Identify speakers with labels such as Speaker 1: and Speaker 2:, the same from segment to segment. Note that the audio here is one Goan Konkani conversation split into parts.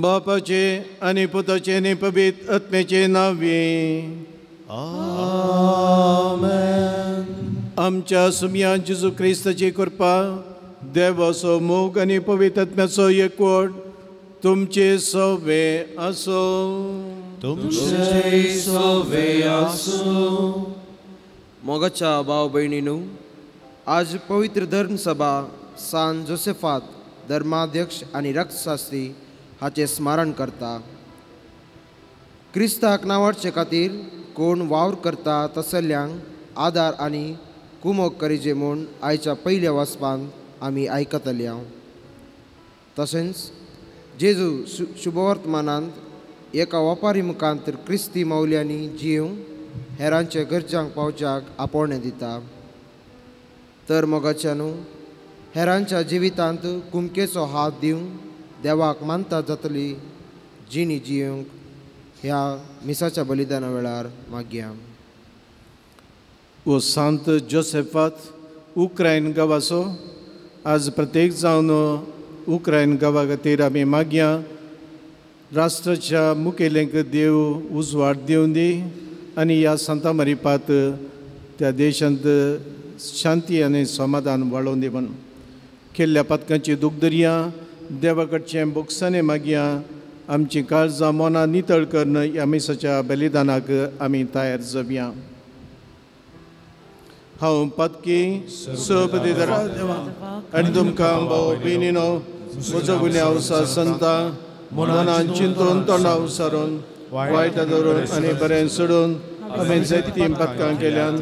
Speaker 1: बापाचे आनी पुताचे आनी पवित्र आत्म्याचे नांवे
Speaker 2: आमेन।
Speaker 1: आमच्या सुमया जेजू क्रिस्ताची कृपा, देवाचो मोग आनी पवित्र आत्म्याचो एकवट तुमचे सवे आसो।
Speaker 2: तुमचे सवे आसो।
Speaker 3: मोगाच्या भाव भयणीनू, आज पवित्र धर्मसभा सान जोसेफात धर्माध्यक्ष आनी रक्तशास्त्री हाचें स्मरण करता। क्रिस्ताक नांवाडचे खातीर कोण वावर करता तसल्यांक आदार आनी कुमोक करिजे म्हूण आयच्या पयल्या वाचपांत आमी आयकतले। तशेंच जेजू शुभवर्तमानांत एका वपारी मुखांत क्रिस्ती मौल्यांनी जीव हेरांच्या गरजांक पावच्याक आपोवणें दिता। तर मोगाच्यानू, हेरांच्या जिवितांत कुमकेचो हात दिवन देवाक मानता जातली जिणी जिवंक ह्या मिसाच्या बलिदाना वेळार मागया।
Speaker 1: ओ सांत जोसेफात उक्रायन गांवाचो आज प्रत्येक जावन उक्रायन गांवा खातीर आमी मागया। राष्ट्राच्या मुखेल्यांक देव उजवाड दिवन दी आनी ह्या सांता मरिपात त्या देशांत शांती आनी समाधान वाडोवन दी म्हूण केल्ल्या पातकांची दुखदर्या देवा कडचें बोगसाने मागया। आमची काळजां मनां नितळ करून ह्या मिसाच्या बलिदानाक आमी तयार जावया। हांव पातकी सपदीधरा देवा आनी तुमकां भाव भयणीनो म्हजो गुन्यांव संता मनान चिंतून तोंडा सारून वायट धरून आनी बरें सोडून आमी जायतीं पातकां केल्यान।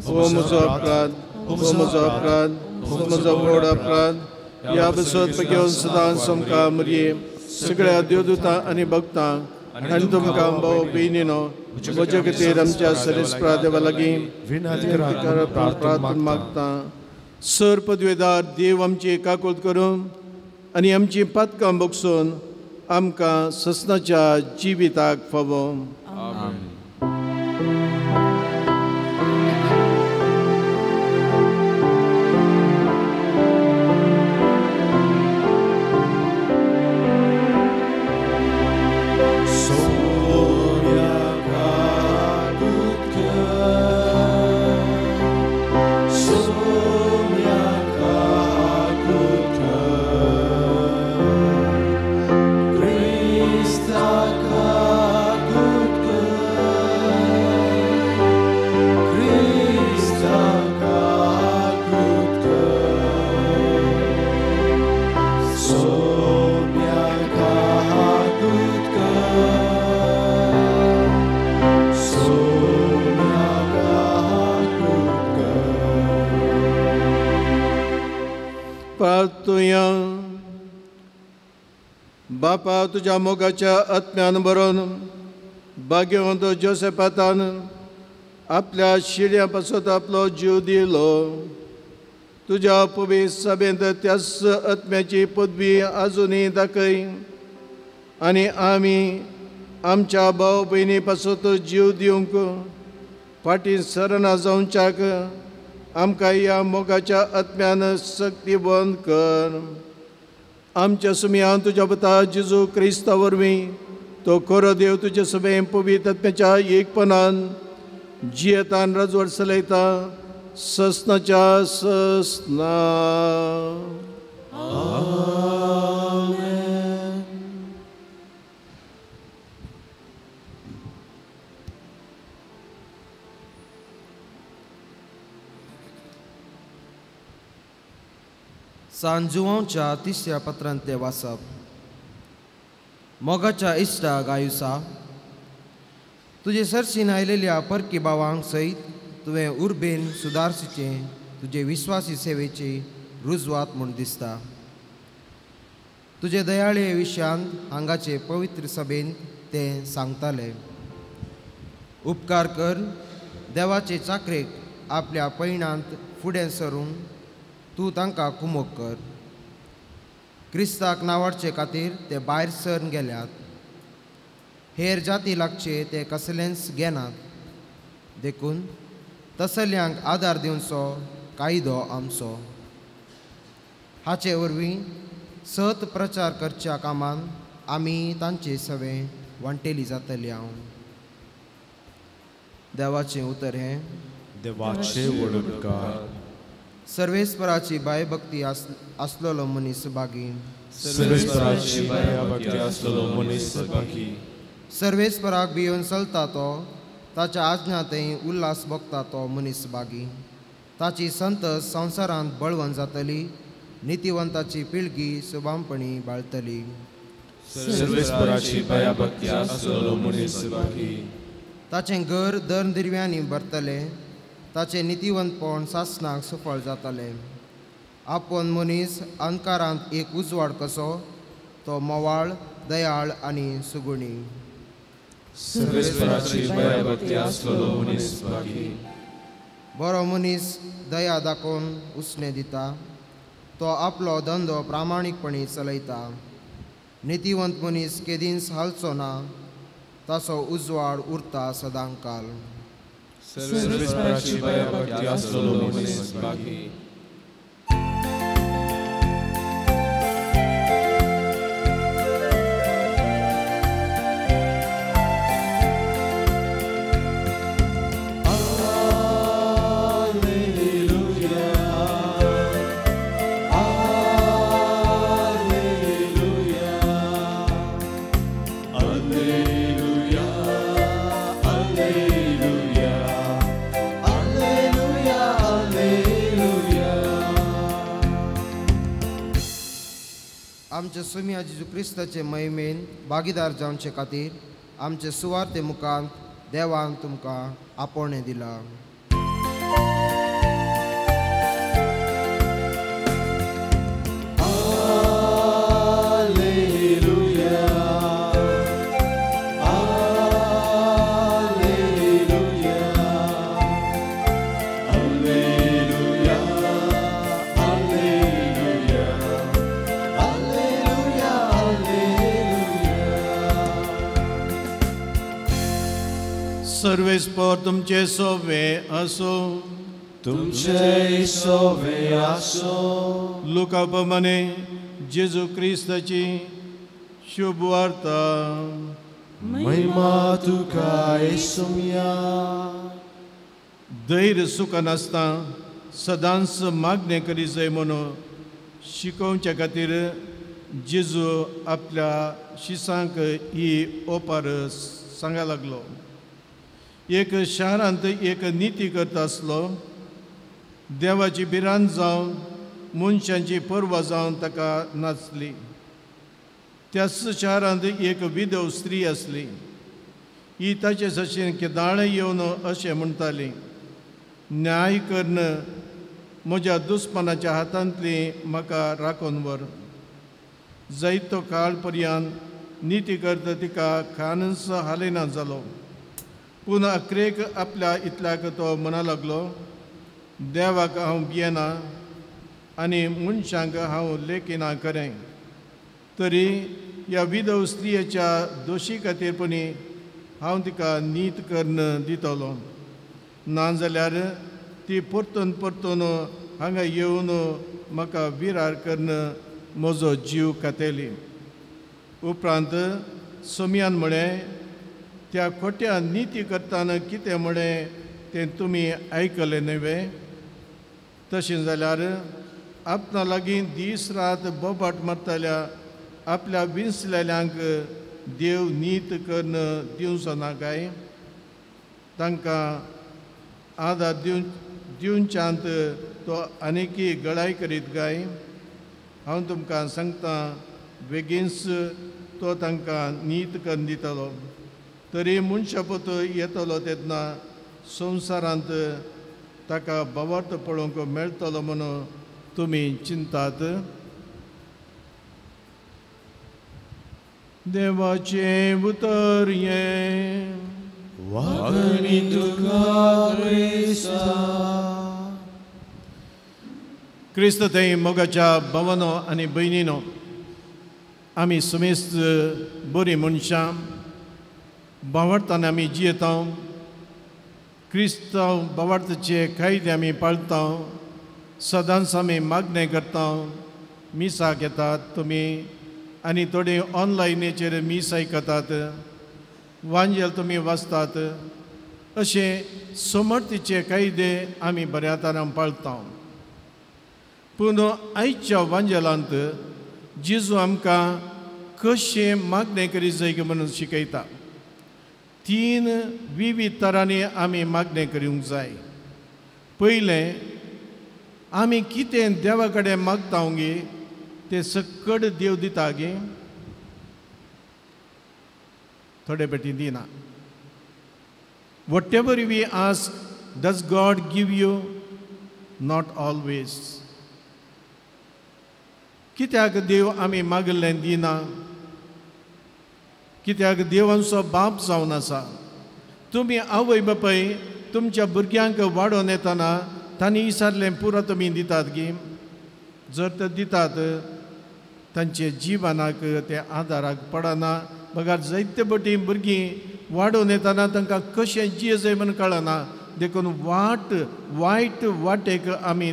Speaker 1: हो म्हजो अपराध, हो म्हजो अपराध, हो म्हजो व्हड अपराध। ह्या बसत घेवन सदां समका मुरये सगळ्या देवदूतां आनी भक्तां आनी तुमकां भाव भयणीनो म्हजे खातीर आमच्या सरेस्परा देवा लागीं प्रार्थना मागता। सर पदवेदार देव आमची काकूत करून आनी आमची पातकां बगसून आमकां ससनाच्या जिविताक फावो। बापा तुज्या मोगाच्या आत्म्यान बरोवन भाग्यवंत जोसेफातान आपल्या शिड्या पासत आपलो जीव दिलो। तुज्या पवित्र सभेंत त्याच आत्म्याची पदवी आजुनूय दाखय आनी आमी आमच्या भाव भयणी पासत जीव दिवंक फाटीं सरना जावच्याक आमकां ह्या मोगाच्या आत्म्यान सक्ती बंद कर। आमच्या सुमयान तुज्या पुता जेजू क्रिस्ता वरवीं तो खरो देव तुज्या सभें पवित्र आत्म्याच्या एकपणान जियेतान रजवड चलयता ससनाच्या ससना।
Speaker 3: सान जुवांच्या तिसऱ्या पत्रांतलें वाचप. मोगाच्या इश्टा गायुसा, तुजे सरशीन आयलेल्या परकी भावांक सयत तुवें उर्बेन सुदारचें तुजे विश्वासी सेवेची रुजवात म्हूण दिसता. तुजे दयाळे विशयांत हांगाचे पवित्र सभेन ते सांगताले. उपकार कर देवाचे चाकरेक आपल्या पयणांत फुडें सरून तूं तांकां कुमोक कर. क्रिस्ताक नावाडचे खातीर ते भायर सरून गेल्यात, हेर जाती लागचे ते कसलेंच घेनात, देखून तसल्यांक आदार दिवचो कायदो आमचो. हाचे वरवीं सत प्रचार करच्या कामान आमी तांचे सवे वांटेली जातली. हांव देवाचें उतर हें
Speaker 2: देवाचे वडकार.
Speaker 3: सर्वेस्पराची भयभक्ती आसलेलो मनीस भागी.
Speaker 2: सर्वेस्पराची भयभक्ती आसलेलो मनीस भागी.
Speaker 3: सर्वेस्पराक भियोवन चलता तो, ताच्या आज्ञांतय उल्हास भोगता तो मनीस भागी. ताची संतस संवसारांत बळवंत जातली, नितिवंताची पिळगी सुबामपणी बाळतली.
Speaker 2: सर्वेस्पराची भयभक्ती आसलेलो मनीस भागी.
Speaker 3: ताचें घर दरदिव्यांनी भरतलें, ताचें नितिवंतपण सासणाक सफळ जातलें. आपूण मनीस अंधकारांत एक उजवाड कसो, तो मोवाळ, दयाळ आनी सुगुणी.
Speaker 2: सर्वेस्पराची भयभक्ती आसलेलो मनीस भागी.
Speaker 3: बरो मनीस दया दाखोवन उसणें दिता, तो आपलो धंदो प्रामाणीकपणी चलयता. नितिवंत मनीस केदींच हालचो ना, ताचो उजवाड उरता सदांकाल.
Speaker 2: सर्वेस्पराची भयभक्ती आसलेलो मनीस भागी.
Speaker 3: आमच्या सुम्या जेजू क्रिस्ताचे महिमेन भागीदार जावचे खातीर आमचे सुवार्ते मुखांत देवान तुमकां आपोवणें दिलां.
Speaker 1: सर्वेस्पर तुमचे सोवे असो.
Speaker 2: तुमचे सोवे असो.
Speaker 1: लुका प्रमाणे जेजू क्रिस्ताची शुभ वार्ता.
Speaker 2: महिमा तुका येसुया.
Speaker 1: धैर्य सुखनासता सदांच मागणें करी जाय म्हणून शिकोवच्या खातीर जेजू आपल्या शिसांक ही ओपार सांगा लागलो. एक शारांत एक निती करता आसलो, देवाची भिरांत जावन मनशांची पर्वा जावन ताका नाचली. त्याच शारांत एक विधव स्त्री आसली, ही ताचे सशीन केदाळें येवन अशें म्हणटाली, न्याय करून म्हज्या दुस्मानाच्या हातांतली म्हाका राखून व्हर. जायतो काळ पर्यंत निती करता तिका खानच हालयना जालो. पूण अक्रेक आपल्या इतल्याक तो म्हणा लागलो, देवाक हांव भियेना आनी मनशांक हांव लेखिना खरें, तरी ह्या विधव स्त्रियेच्या दोशी खातीर पणी हांव तिका नीत करून दितलो, नाजाल्यार ती परतून परतून हांगा येवन म्हाका विरार करून म्हजो जीव खातली. उपरांत सोमयान म्हळें, त्या खोट्या निती करतना कितें म्हळें तें तुमी आयकलें न्हय? तशें जाल्यार आपणा लागीं दीस रात बोबाट मारतल्या आपल्या विंचलेल्यांक देव नीत करून दिवचो ना काय? तांकां आदार दिवच्यांत तो आनीकी गळाय करीत काय? हांव तुमकां सांगता, बेगीनच तो तांकां नीत करून दितलो. तरी मनशापूत येतलो तेन्ना संवसारांत ताका भावार्थ पळोवंक मेळटलो म्हणून तुमी चिंतात. देवाचें उतर हें.
Speaker 2: वागणी तुका क्रिस्ता.
Speaker 1: क्रिस्त थंय मोगाच्या भावानो आनी भयणीनो, आमी समेस्त बरीं मनशां भावार्थान आमी जियेता. क्रिस्तांव भावार्थाचे कायदे आमी पाळता. सदांच आमी मागणें करता. मिसाक येतात तुमी आनी थोडे ऑनलायनीचेर मीस आयकतात, वांजेल तुमी वाचतात. अशें समर्थीचे कायदे आमी बऱ्या तरान पाळता. पूण आयच्या वांजेलांत जेजू आमकां कशें मागणें करी जाय म्हणून शिकयता. तीन विविध तरांनी आमी मागणें करूंक जाय. पयलें, आमी कितें देवा कडेन मागता गे तें सकट देव दिता गे? थोडे पेटी दिना. Whatever we ask, does God give you? Not always. कित्याक देव आमी मागिल्लें दिना? कित्याक देवांचो बाप जावन आसा. तुमी आवय बापाय तुमच्या भुरग्यांक वाडोवन येतना तांणी विचारलें पुरो तुमी दितात गी? जर तर दितात तांचे जिवनाक ते आदाराक पडना. बगर जायते पटी भुरगीं वाडोवन येतना तांकां कशें जिये जाय म्हूण कळना. देखून वाट वायट वाटेक आमी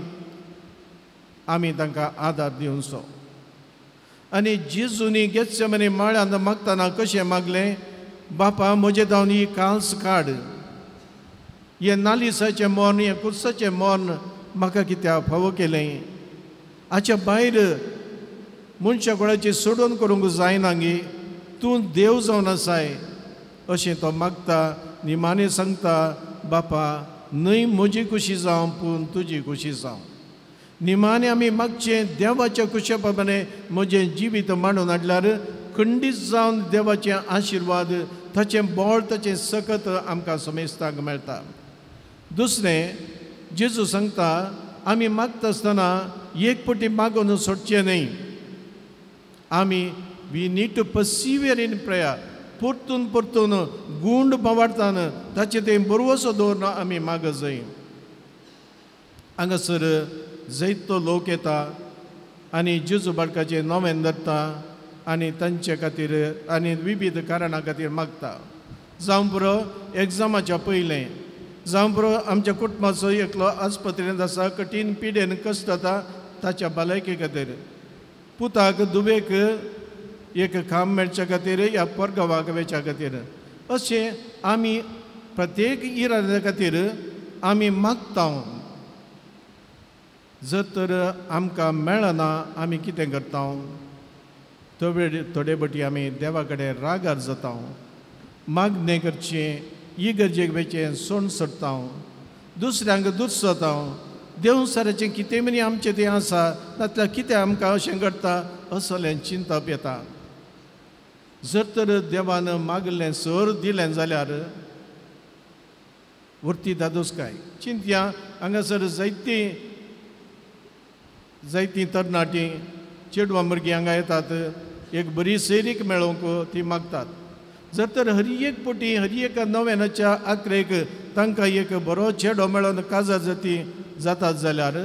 Speaker 1: आमी तांकां आदार दिवचो. आनी जेजूनी गेत्सेमनी माळ्यांत मागतना कशें मागलें? बापा म्हजे धांवन ही काल्स काड, हें नालिसाचें मर्ण, हें कुर्साचें मर्ण म्हाका कित्याक फावो केलें? हाच्या भायर मनशा कोणाची सोडून करूंक जायना गे, तूं देव जावन आसाय अशें तो मागता. निमाणें सांगता, बापा न्हय म्हजी खुशी जावं पूण तुजी खुशी जावं. निमाणें आमी मागचें देवाच्या खुशे प्रमाणें म्हजें जिवीत मांडून हाडल्यार खंडीत जावन देवाचें आशिर्वाद, ताचें बळ, ताचें सकत आमकां समेस्तांक मेळटा. दुसरें, जेजू सांगता आमी मागता आसतना एक पटी मागून सोडचें न्हय. आमी we need to persevere in prayer. परतून परतून गूंड भावार्थान ताचें तें बरवसो दवरून आमी माग जाय. हांगासर जैतो लोक येता आनी जेजू बाळकाचें नवें धरता आनी तांचे खातीर आनी विविध कारणां खातीर मागता. जावं पुरो एग्जामाच्या पयलें, जावं पुरो आमच्या कुटुंबाचो एकलो आस्पत्रेंत आसा, कठीण पिडेन कश्ट जाता ताच्या भलायके खातीर, पुताक दुबेक एक काम मेळच्या खातीर ह्या परगांवाक वचच्या खातीर, अशें आमी प्रत्येक इराद्या खातीर आमी मागता. जर तर आमकां मेळना आमी कितें करता? थोडे थोडे बटी आमी देवा कडेन रागार जाता. मागणें करचें, इगर्जेक वचचें सोण सोडटा, दुसऱ्यांक दुसता. देवसाराचें कितें म्हणी आमचें तें आसा नातल्यार कितें आमकां अशें घडटा असलें चिंतप येता. जर तर देवान मागलें सर दिलें जाल्यार व्हरती दादोसकाय चिंतया. हांगासर जायतीं जायतीं तरणाटीं चेडवां भुरगीं हांगा येतात, एक बरी सैरीक मेळोवंक ती मागतात. जर तर हर एक पटी हर एक नव्यानाच्या आकरेक तांकां एक बरो चेडो मेळोन काजार जाती जातात जाल्यार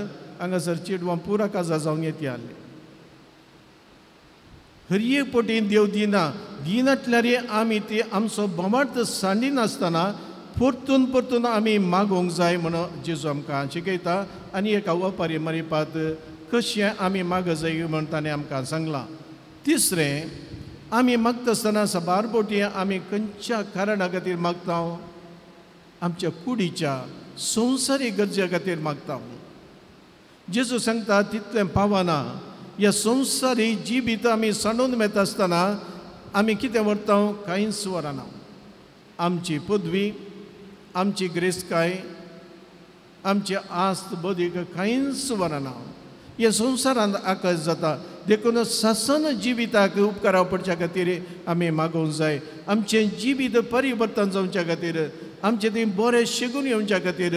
Speaker 1: हांगासर चेडवां पुरा काजार जावंक येता आसलीं. हर एक पटी देव दिना दिनातल्यार आमी ती आमचो बोमार्थ सांडिनासतना परतून परतून आमी मागोवंक जाय म्हणून जेजू आमकां शिकयता. आनी एका वपारी मरिपात कशें आमी माग जाय म्हूण ताणें आमकां सांगलां. तिसरें, आमी मागता आसतना साबार पटी आमी खंयच्या कारणा खातीर मागता? आमच्या कुडीच्या संवसारीक गरजे खातीर मागता. जेजू सांगता तितलें पावना. ह्या संवसारी जिवीत आमी सांडून वता आसतना आमी कितें व्हरता? कांयच व्हरना. आमची पदवी, आमची ग्रेस्तकाय, आमची आस्त बदीक कांयच व्हरना. हे संवसारांत आकस जाता. देखून सासन जिविताक उपकारा पडच्या खातीर आमी मागोवंक जाय. आमचें जिवीत परिवर्तन जावच्या खातीर, आमचें थंय बरें शिकून येवच्या खातीर,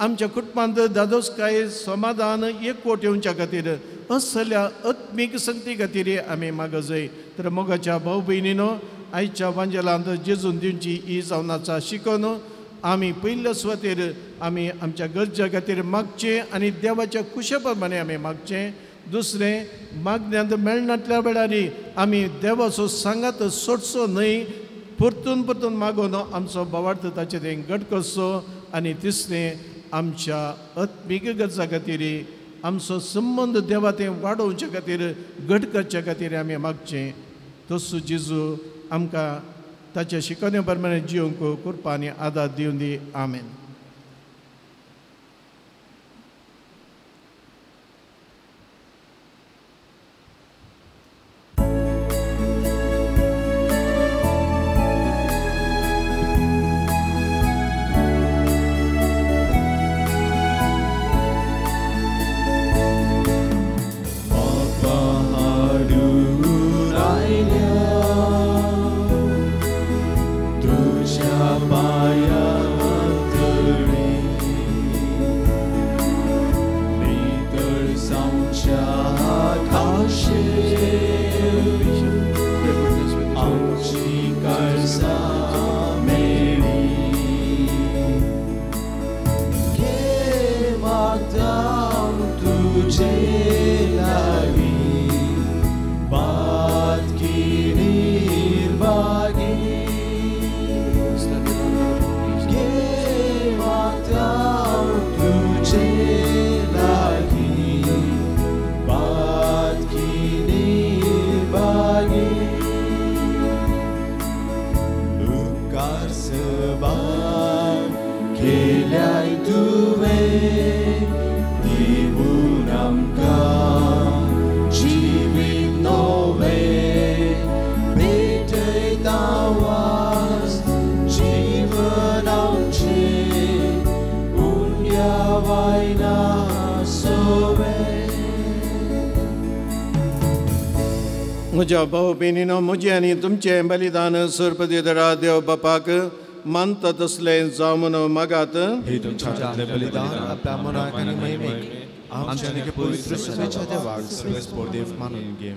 Speaker 1: आमच्या कुटुंबांत दादोसकाय समाधान एकवट येवच्या खातीर, असल्या आत्मीक शक्ती खातीर आमी मागो जाय. तर मोगाच्या भाव भयणीनो, आयच्या वांजेलांत जेजून दिवची ही जावन आसा शिकोवन आमी पयल्या सुवातेर आमी आमच्या गरजे खातीर मागचें आनी देवाच्या खुशे प्रमाणे आमी मागचें. दुसरें, मागण्यांत मेळनातल्या वेळार आमी देवाचो सांगात सोडचो न्हय, परतून परतून मागोवन आमचो भावार्थ ताचेर घट करचो. आनी तिसरें, आमच्या आत्मीक गरजा खातीर आमचो संबंद देवा तें वाडोवचे खातीर, घट करचे खातीर आमी मागचें. तसो जेजू आमकां ताच्या शिकवणे प्रमाणे जिवंक कृपा आनी आदार दिवन दी. आमेन. म्हज्या भाव भयणीनो, म्हजें आनी तुमचें बलिदान सर्पदिदरा देव बापाक मानता तसलें जावं म्हूण मागात.
Speaker 2: हे तुमच्या हातांतलें बलिदान आपल्या मनाक आनी महिमेक आमच्या आनी पवित्र सभेच्या देवाक सर्वेस्पोर देव मानून घे.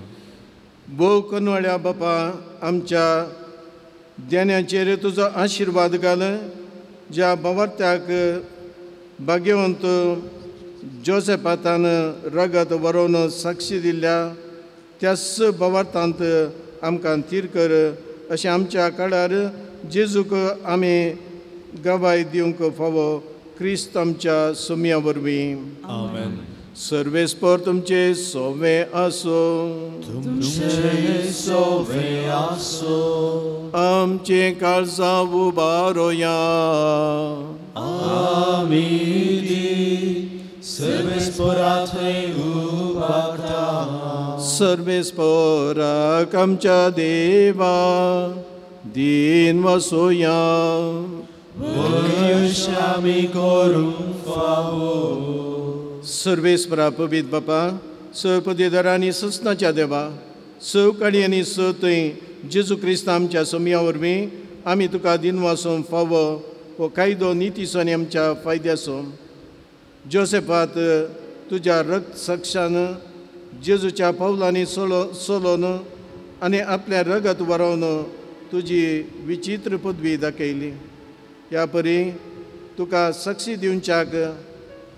Speaker 1: भोव कनवळ्या बापा, आमच्या देण्याचेर तुजो आशिर्वाद घाल. ज्या भावार्थ्याक भाग्यवंत जोसेफातान रगत बरोवन साक्षी दिल्या त्याच भावार्थांत आमकां थीर कर. अशें आमच्या काळार जेजूक आमी गवाय दिवंक फावो क्रिस्त आमच्या सुमया वरवीं.
Speaker 2: आमेन.
Speaker 1: सर्वेस्पर तुमचे सोवे आसूं.
Speaker 2: तुमचे सोवे आसूं.
Speaker 1: आमचे काळजां उबारोया.
Speaker 2: आमी सर्वेस्परा थंय उबारता.
Speaker 1: सर्वेस्पराक आमच्या देवा दीन वसोया.
Speaker 2: आमी करूंक फावो.
Speaker 1: सर्वेस्परा पवित्र बापा, सपदेदार आनी ससनाच्या देवा, सवकाळी आनी स थंय जेजू क्रिस्त आमच्या सोमया वरवीं आमी तुका दिनवासूंक फावो हो कायदो नितीचो आनी आमच्या फायद्याचो. जोसेफात तुज्या रक्त साक्षान जेजूच्या पावलांनी सोलोन आनी आपल्या रगत वरोवन तुजी विचित्र पदवी दाखयली. ह्या परी तुका साक्षी दिवच्याक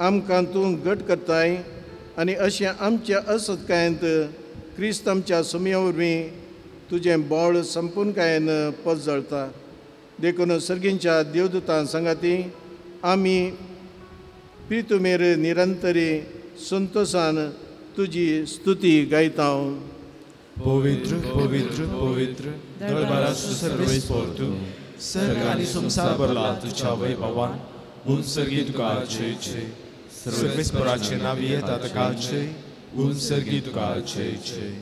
Speaker 1: आमकां तूं घट करताय आनी अशें आमच्या असत्कायेंत क्रिस्त आमच्या सुमया वरवीं तुजें बळ संपूर्णकायेन पजळता. देखून सर्गींच्या देवदूतां सांगाती आमी प्रितुमेर निरंतरी संतोषान तुजी स्तुती गायता.
Speaker 2: पवित्र पवित्र पवित्र दरबाराचो सर्वेस्पोर तूं, सर्ग आनी संवसार भरला तुज्या वैभवान. उंचर्गी तुका जय जय. सर्वेस्पोराचे नांव येता ताका जय. उंचर्गी तुका जय जय.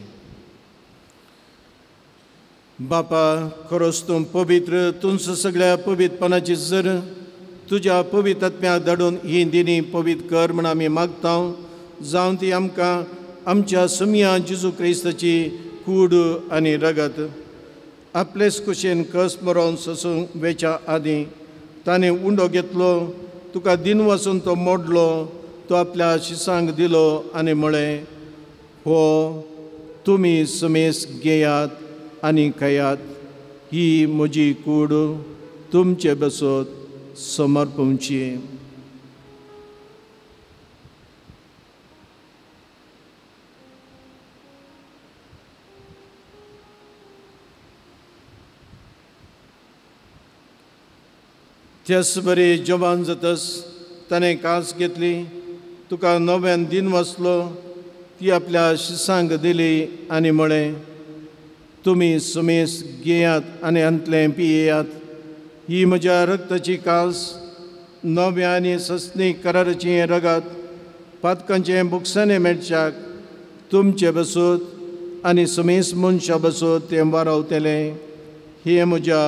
Speaker 1: बापा, खरोच तूं पवित्र, तुमचो सगळ्या पवित्रपणाची जर तुज्या पवित्र आत्म्याक धाडून ही दिनी पवित्र कर म्हण आमी मागता. जावन ती आमकां आमच्या सुमया जेजू क्रिस्ताची कूड आनी रगत आपलेच कुशीन कस मरोन सोसूंक वेच्या आदीं ताणें उंडो घेतलो, तुका दिन वचून तो मोडलो, तो आपल्या शिसांक दिलो आनी म्हळें, हो तुमी समेस घेयात आनी खायात, ही म्हजी कूड तुमचे बसत समर्पणची. त्याच बरी जवान जातस ताणें कास घेतली, तुका नव्यान दिन वाचलो, ती आपल्या शिसांक दिली आनी म्हळें, तुमी समेस घेयात आनी हांतलें पियेयात, ही म्हज्या रक्ताची कास, नव्या आनी सस्नी कराराचें रगत, पातकांचें बुकसाणें मेळच्याक तुमचे बसूत आनी समेस मनशां बसूत तें वारावतलें, हें म्हज्या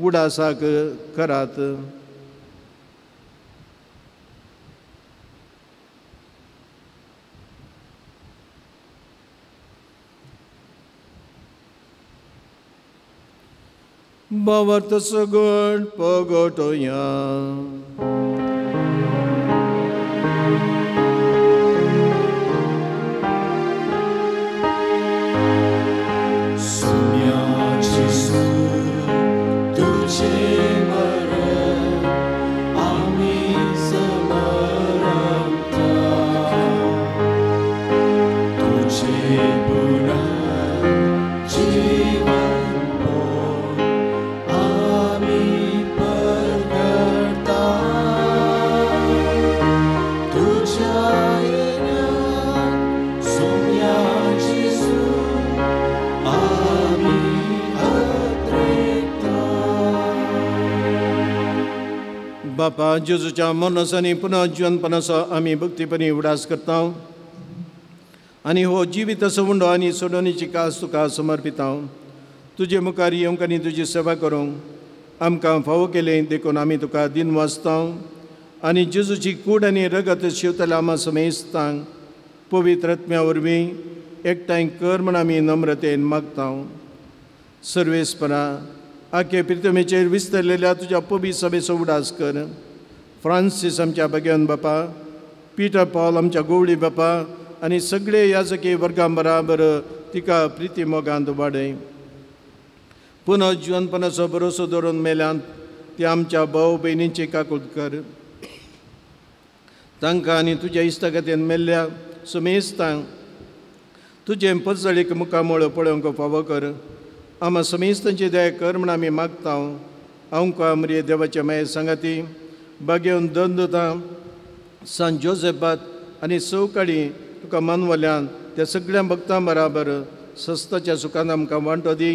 Speaker 1: उडासाक करात. भावार्थ सगळ पगटोया. बापा, जेजूच्या मरणाचो पुनः जिवनपणाचो आमी भक्तीपणी उडास करता आनी हो जिविताचो उंडो आनी सोडवणीची कास तुका समर्पिता. तुजे मुखार येवंक आनी तुजी सेवा करूंक आमकां फावो केलें देखून आमी तुका दिन वाचता आनी जेजूची कूड आनी रगत शिवतल्या आमा समेस्तांक पवित्र आत्म्या वरवीं एकठांय कर म्हण आमी नम्रतेन मागता. सर्वेस्परा, आखे प्रितमेचेर विस्तरलेल्या तुज्या पबी सभेचो उडास कर. फ्रांसीस आमच्या भगवान बापा, पिटर पावल आमच्या गोवळी बापा आनी सगळे याजकी वर्गां बराबर तिका प्रिती मोगांत वाडय. पुनः जिवनपणाचो भरोसो दवरून मेल्यान ती आमच्या भाव भयणींची काकूत कर. तांकां आनी तुज्या इश्टागतीन मेल्ल्या समेस्तांक तुजें पजळीक मुखामळ पळोवंक फावो कर. आमा समेस्तांची दया कर म्हण आमी मागता. आमकां आमरे देवाच्या माये सांगाती बागेवन दंदता सान जोसेफात आनी सवकाळी तुका मानवल्यान त्या सगळ्या भक्तां बराबर सस्ताच्या सुखान आमकां वांटो दी.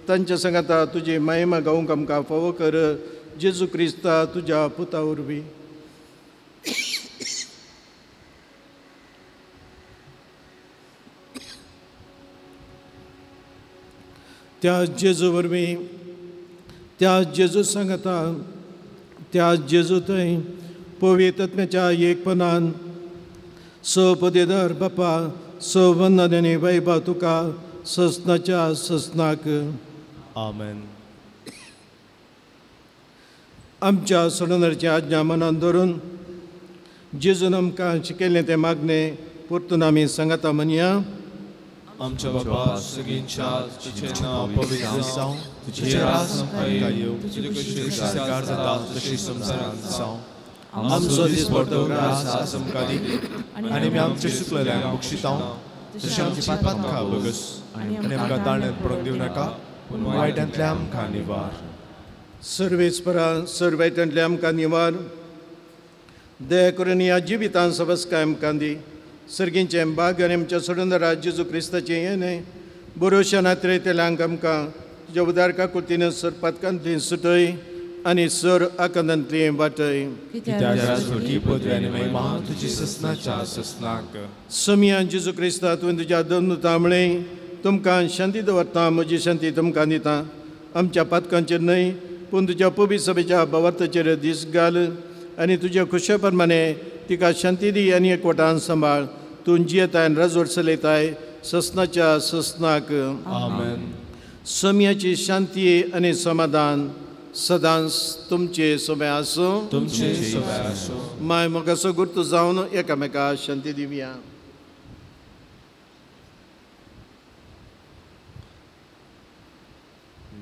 Speaker 1: तांच्या सांगाता तुजी मायमा गावंक आमकां फावो कर. जेजू क्रिस्ता तुज्या पुता वरवीं. त्या जेजू वरवीं, त्या जेजू सांगता, त्या जेजू थंय पवित्र आत्म्याच्या एकपणान स पदेदार बापा स वंदन आनी वैभव तुका ससनाच्या ससनाक.
Speaker 2: आमेन.
Speaker 1: आमच्या सोडणाराची आज्ञा मनान धरून जेजून आमकां शिकयल्लें तें मागणें परतून आमी सांगता म्हणया.
Speaker 2: आमच्या बाबा सगळींच्या तुझें नांव पवित्र जावं, तुजें राज आमकां येवं, तुजी खुशी स्वर्गार जाता तशी संवसारांत जावं. आमचो दिसपडतो ग्रास आज आमकां दी आनी आमी आमचे चुकलेल्यांक बक्षिता तशें आमची पातकां बगस आनी आमकां ताळ्यांत पडूंक दिवं नाका, पूण वायटांतल्या आमकां निवार.
Speaker 1: सर्वेस्परा, सर्वायटांतल्या आमकां निवार. दया करून ह्या जिवितान सबसकाय आमकां दी. सर्गींचें भाग आनी आमच्या सोडूनदारा जेजू क्रिस्ताचें येणें बरोवच्या नात्रेतल्यांक आमकां तुज्या उदार काकुळतीन सर पातकांतली सुटय आनी सर आकांतांतली वाटय. समिया जेजू क्रिस्ता, तुवें तुज्या दोन म्हळें, तुमकां शांती दवरता, म्हजी शांती तुमकां दिता. आमच्या पातकांचेर न्हय पूण तुज्या पबी सभेच्या भावार्थाचेर दीस घाल आनी तुज्या खुशे प्रमाणे तिका शांती दी आनी एकवटान सांबाळ. तूं जियेताय आनी राजवट चलयताय ससनाच्या ससनाक.
Speaker 2: आमेन.
Speaker 1: सम्याची शांती आनी समाधान सदांच तुमचे सोबे आसूं.
Speaker 2: तुमचे सोबे आसूं.
Speaker 1: माय मोगाचो गुर्त जावन एकामेका शांती दिवया.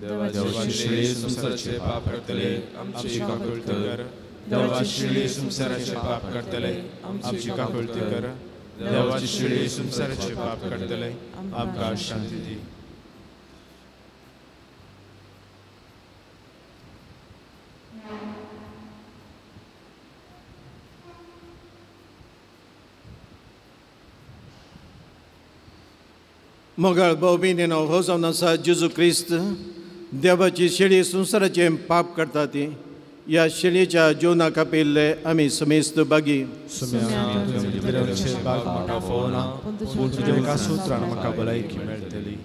Speaker 2: देवाची शिळी संवसाराचे पाप करतले आमची काकुळती कर. देवाची शिळी संवसाराचे पाप करतले आमची काकुळती कर. देवाची शिळी संवसाराचे पाप करतले आमकां शांती दी.
Speaker 1: मोगाळ भाव भयणीनो, हो जावन आसा जेजू क्रिस्त देवाची शेळी संवसाराचें पाप करता ती ह्या शेळयेच्या जेवणाक आपयिल्ले आमी समेस्त बागी.
Speaker 2: म्हाका भलायकी मेळटली.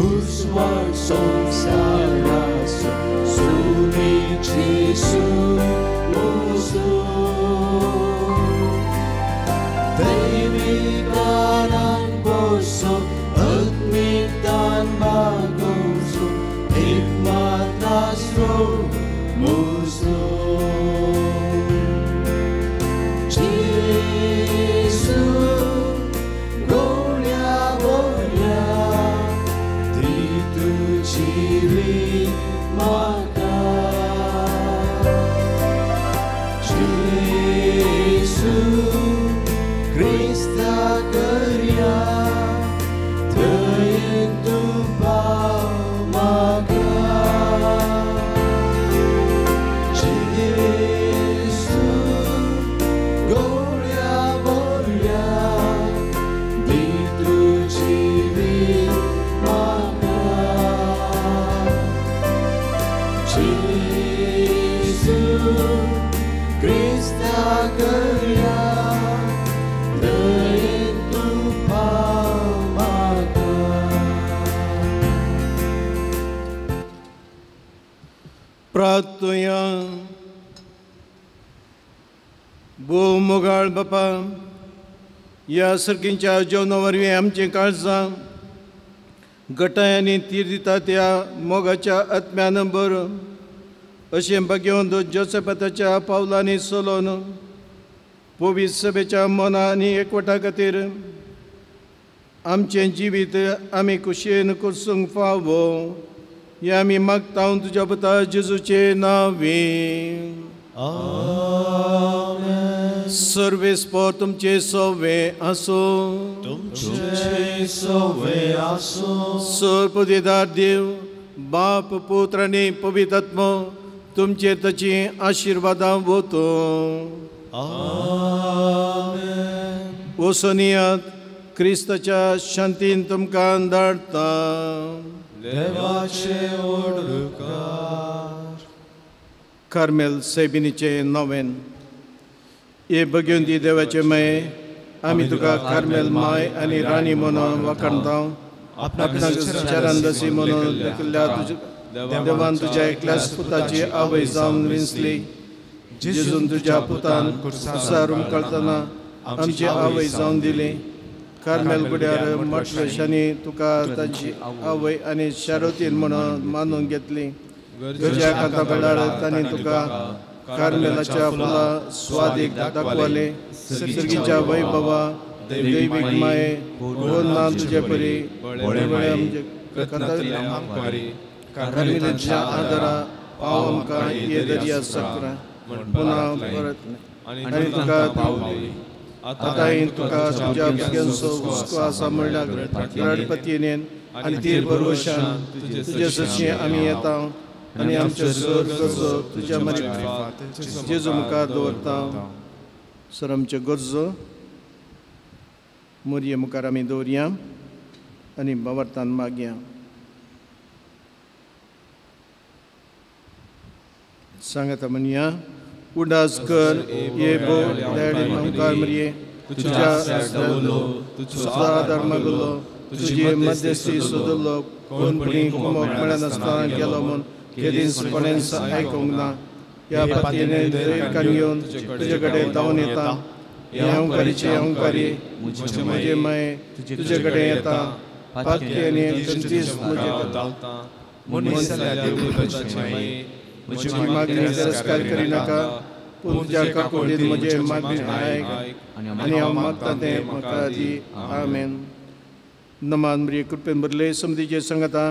Speaker 4: Uswar samsaraso sumi Jesu musu Deviganan boso agmitan bagoso hikmat nasro musu Jesu Gloria Gloria Jivi maka Jesu Krista karya Teryentupa maka Jesu Gloria Gloria Ditu jivi maka Jesu Krista karya Teryentupa maka.
Speaker 1: प्रार्थुया. भोव मोगाळ बापा, ह्या सर्कींच्या जेवणा वरवीं आमचीं काळजां गटाय आनी तीर दिता त्या मोगाच्या आत्म्यान भर अशें भाग्यवंत जोसेपाताच्या पावलांनी चलोवन पवित्र सभेच्या मना आनी एकवटा खातीर आमचें जिवीत आमी खुशयेन करसूंक फावो हें आमी मागता तुज्या पुता जेजूचे नांवे.
Speaker 4: आमेन.
Speaker 1: सर्वेस्पर तुमचे सोवे आसूं.
Speaker 4: तुमचे सोवे आसूं.
Speaker 1: सर्वपदेदार देव बाप पुत्र आनी पवित्र आत्मो तुमचे ताची आशिर्वादां वतो.
Speaker 4: आमेन.
Speaker 1: वसोनियात क्रिस्ताच्या शांतीन तुमकां धाडटा.
Speaker 4: देवाचे ओडकार.
Speaker 1: कार्मेल सैबिनीचें नवेन. हे भगवंती देवाचे माये, आमी तुका कार्मेल माय आनी राणी म्हणून वाखाणता. आपणाक चरणदासी म्हणून लेखिल्ल्या तुज्या देवान तुज्या एकल्याच पुताची आवय जावन विंचली. जेजून तुज्या पुतान कुर्सार उमकळतना आमची आवय जावन दिली. कार्मेल गुड्यार मठवेशांनी तुका तांची आवय आनी शारोतीन म्हणून मानून घेतली. तुज्या कांता वेळार तांणी तुका कार्मेलाच्या फुलां स्वादीक दाखवले. सर्गीच्या वैभवा दैवीक माये कोण ना तुजे परी कार्मेलाच्या आदारा पाव आमकां ये दर्या सक्रा पुन्हा परत आनी तुका आतां तुका तुज्या भुरग्यांचो हुस्को आसा म्हणल्यार रडपतीनेन आनी तीर भरवशान तुजे सशी आमी येता आनी आमचे सर गरजो तुज्या मारिफात जेजू मुखार दवरता. सर आमच्यो गरजो मोरये मुखार आमी दवरया आनी बावरतान मागया. सांगाता म्हणया, उडास कर ये बो डॅडी मुखार मरये तुझ्या तुझो आदार मागलो तुझे मध्यस्थी सोदलो कोणपणी कुमोक मेळनासतना गेलो म्हूण केदींच कोणेंच आयकूंक ना. ह्या पातयेने दरेकान घेवन तुजे कडेन धांवन येता. हे अंकारीचे अंकारी म्हजे माये तुजे कडेन येता. पातयेने खंयचीच म्हजे म्हजी मागणी तिरस्कार करिनाका, पूण तुज्या काकुळटेन म्हजें मागणें आयक आनी हांव मागता तें म्हाका दी. आमेन. नमान मरिये कृपेन भरले समतीचे संगता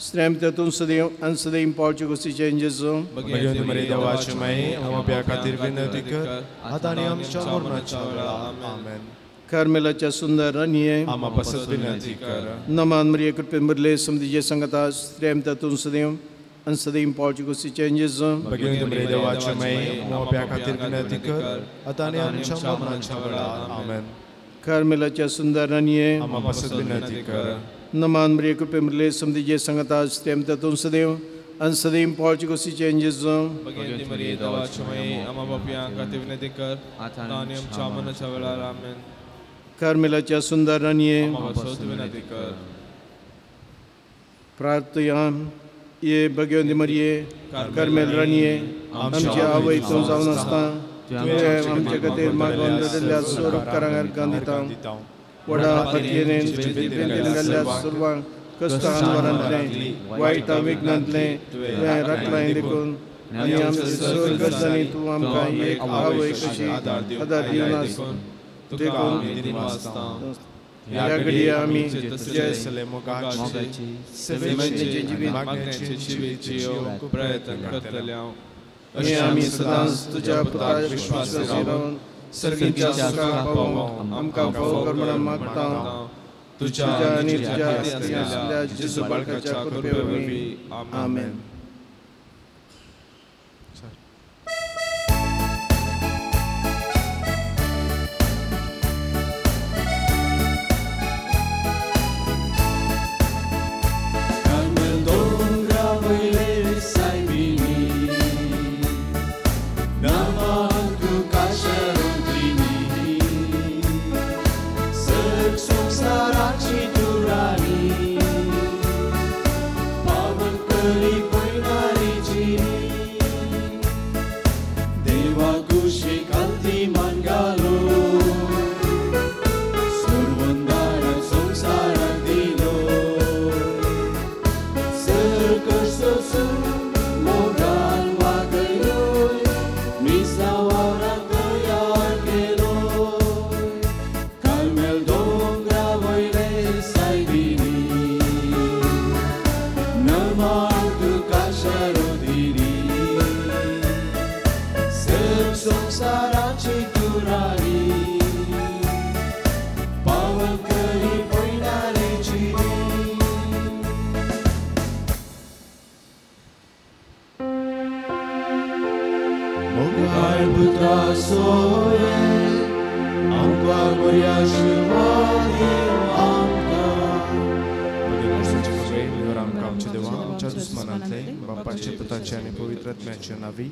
Speaker 1: स्नेम तातूंत सदैव आनी सदैव पावचे गोस्तीचें जेजू.
Speaker 2: भगवंत मरिये देवाचे माये आमच्या खातीर विनंती कर आतां आनी आमच्या मरणाच्या वेळार. आमेन.
Speaker 1: कार्मेलाच्या सुंदर राणये
Speaker 2: आमा पासत विनंती कर.
Speaker 1: नमान मरिये कृपेन भरले समतीचे संगता स्नेम तातूंत सदैव आनी सदैव पावचे गोस्तीचें जेजू.
Speaker 2: भगवंत मरिये देवाचे माये आमच्या खातीर विनंती कर आतां आनी आमच्या मरणाच्या वेळार. आमेन.
Speaker 1: कार्मेलाच्या सुंदर राणये
Speaker 2: आमा पासत विनंती कर.
Speaker 1: नमान मरिये कृपेन भरले समतीचे संगता स्नेम तातूंत सदैव आनी सदैव पावचे गोस्तीचें जेजू.
Speaker 5: भगवंत मरिये देवाचे माये आमा पापयां खातीर विनंती कर आतां आनी आमच्या मरणाच्या वेळार. आमेन.
Speaker 1: कार्मेलाच्या सुंदर राणये
Speaker 5: आमा पासत विनंती कर.
Speaker 1: प्रार्थया. ये भगवंत मरिये कार्मेल राणये आमची आवय तूं जावन आसता तुवें आमचे खातीर मागून दवरिल्ल्या स्वरूपकारांक अर्घां दिता. व्हडा पातयेन घाल्ल्या सर्वांक कश्टान वरांतलें वायटा विघ्नांतलें तुवें राखलां देखून आनी आमच्या सगळ्या गरजांनी तूं आमकां एक आवय कशी आदार दिवन आस देखून ह्या घडये आमी तुज्या
Speaker 2: मोगाचे सेवेचे जिवीत
Speaker 5: प्रयत्न करतले
Speaker 1: आनी आमी सदांच तुज्या पुताक विश्वास रावन सर्गीच्या सुखाक पावोवंक आमकां फावो कर म्हणून मागता. तुज्या आनी तुज्या आसलेल्या जेजू बाळकाच्या कृपे वरवीं. आमेन.
Speaker 2: आमच्या दुस्मनांतले बापाचे पुताचे आनी पवित्र आत्म्याचे नांवी.